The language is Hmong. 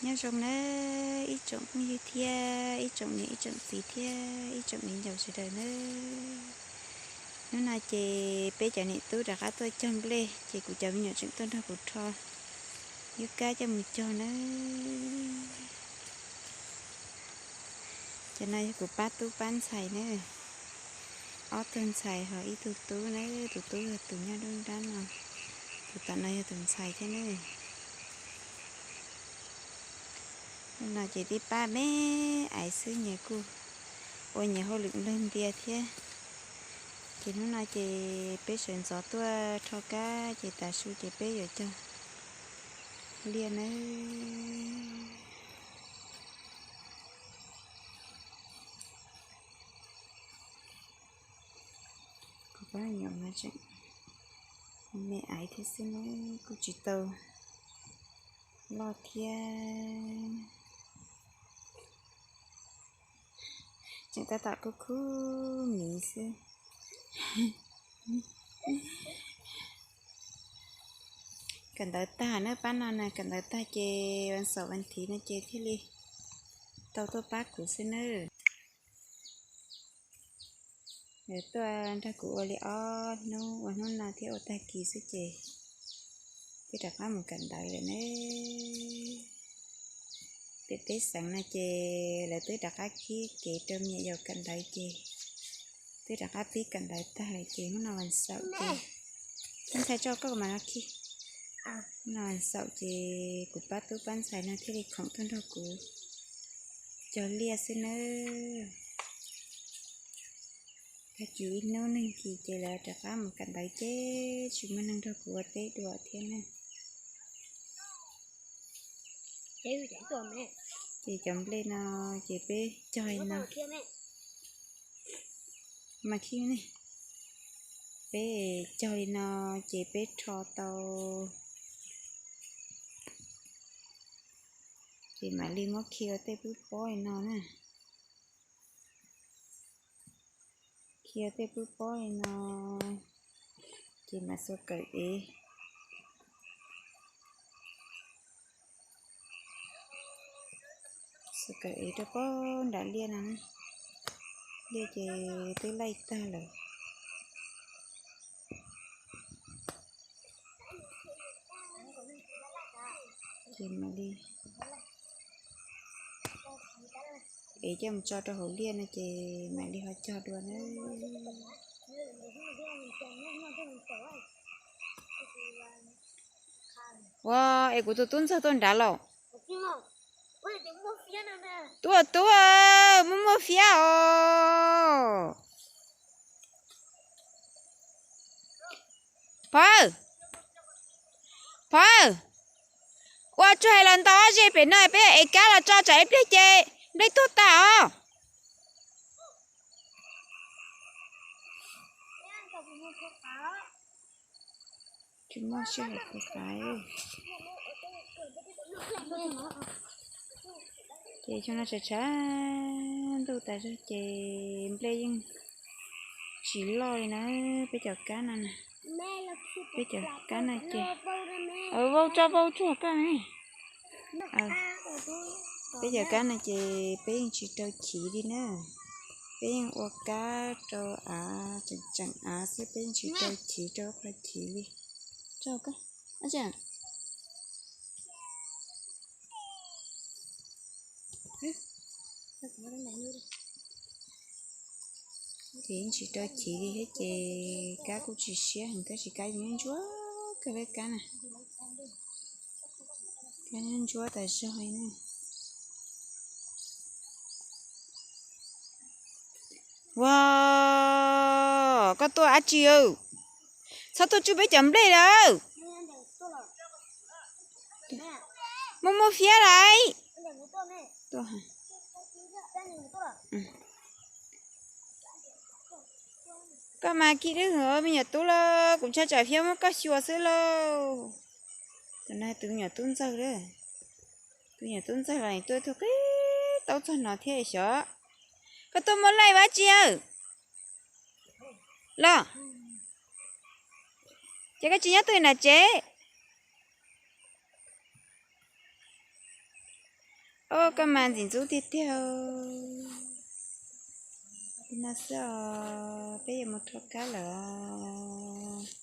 Nyob zoo nawb ib tsoom phooj ywg thiab ib tsoom niam ib tsoom txiv thiab ib tsoom viv ncaus sawv daws nawb. Hnub no ces peb cov niam tub rov qab tuaj cog nplej ces kuv cov me nyuam tseem tuaj nrog kuv rho yub kab coj mus cog nawb. Cov no yog kuv pab tub pab ntxhais nawb. Ob tug ntxhais ho ib tug tub nawb, tus tub yog tus nyob nruab nrab no, tus tom no yog tus ntxhais thiab nawb. Hnub no ces tib pab me aiv xwb nyias kuj ua nyias hauj lwm lawg ntias thiab. Ces hnub no ces peb sawv ntxov tuaj rho kab ces tav su ces peb yuav cog liaj nawb. Kuv pab me nyuam no tseem me aiv thiab xwb nawb, kuj tsis tau loj thiab. Tseem tab tom khub khub miv xwb. Kawm ntawv tag na, pab no na, kawm ntawv tag ces vas xaum vas thiv no ces thiaj li tau tuaj pab kuv xwb nawb. Lawv tuaj nrog kuv ua li ob hnub, ua hnub no thiab ua tag kis xwb ces twb rov qab mus kawm ntawv lawm ne. Pem peb xeev no ces lawv twb rov qab qhib kev rau me nyuam yaus kawm ntawv ces twb rov qab pib kawm ntawv tag lawm ces hnub no vas xaum ces ntxhais tso koj mam li khi. Hnub no vas xaum ces kuv pab tub pab ntxhais no thiaj li khoom tuaj nrog kuv cog liaj xwb nawb. Tag kis ib hnub neeg kis ces lawv rov qab mus kawm ntawv ces tsis muaj neeg nrog kuv ua teb dua thiab na. Ces cov nplej no ces peb cog li no, mas khi ne, peb cog li no ces peb rho tau ces mam li muab khi ua tej pwb pob li no na. Khi ua tej pwb pob li no ces mam xuas kawm ev, xuas kawm ev rau pob nram liaj no. Liaj ces twb laij tag lawm. Ces mam li ev coj mus tso rau hauv liaj no ces mam li ho cog dua na. Ua, es kuv tus tub ntxawg tuaj nrad los? Tuaj tuaj, muaj muaj fiab os. Phauj, phauj, ua tsuag hais los ntaus ob ze pem no peb ev kab los tso tsam ib pliag ces nplej tuag tas os. Tsis muaj sij hawm khuv xav. Ces xyoo no tshav tshav ntuj tas zog ces nplej yeej tsis loj li na. Peb cov kab no na, peb cov kab no ces, vau tso vau tsuag koj ne. Peb cov kab no ces peb yeej tsis rau chiv li na. Peb yeej ua kab rau av tseem tseem av xwb, peb yeej tsis rau chiv rau qhov chiv li. Rau koj, ces yeej tsis rau chiv li thiab ces kab kuj tsis siab heev, tab sis kab yeej ntsuab kawg li kab na. Kab ntsuab tas zog li na. Ua, koj tuaj dab tsi? Txhob tuaj tsuj peb cov nplej lawm. Muaj muaj fiab lawm. Koj mas khi dwb hwv me nyuam tub los kuv ntshai tsam fiab muab koj xyuas xwb lauj. Tus no tus me nyuam tub ntxawg, tus me nyuam tub ntxawg los tuaj tug qib taub txog no thiab xyov. Koj tuaj muaj laij dab tsi los? Ces koj tsis nyob twg nram tsev? Ob, koj mas ntxim ntxub tiag tiag. Li no xwb os, peb yuav mus rho kab lawm os.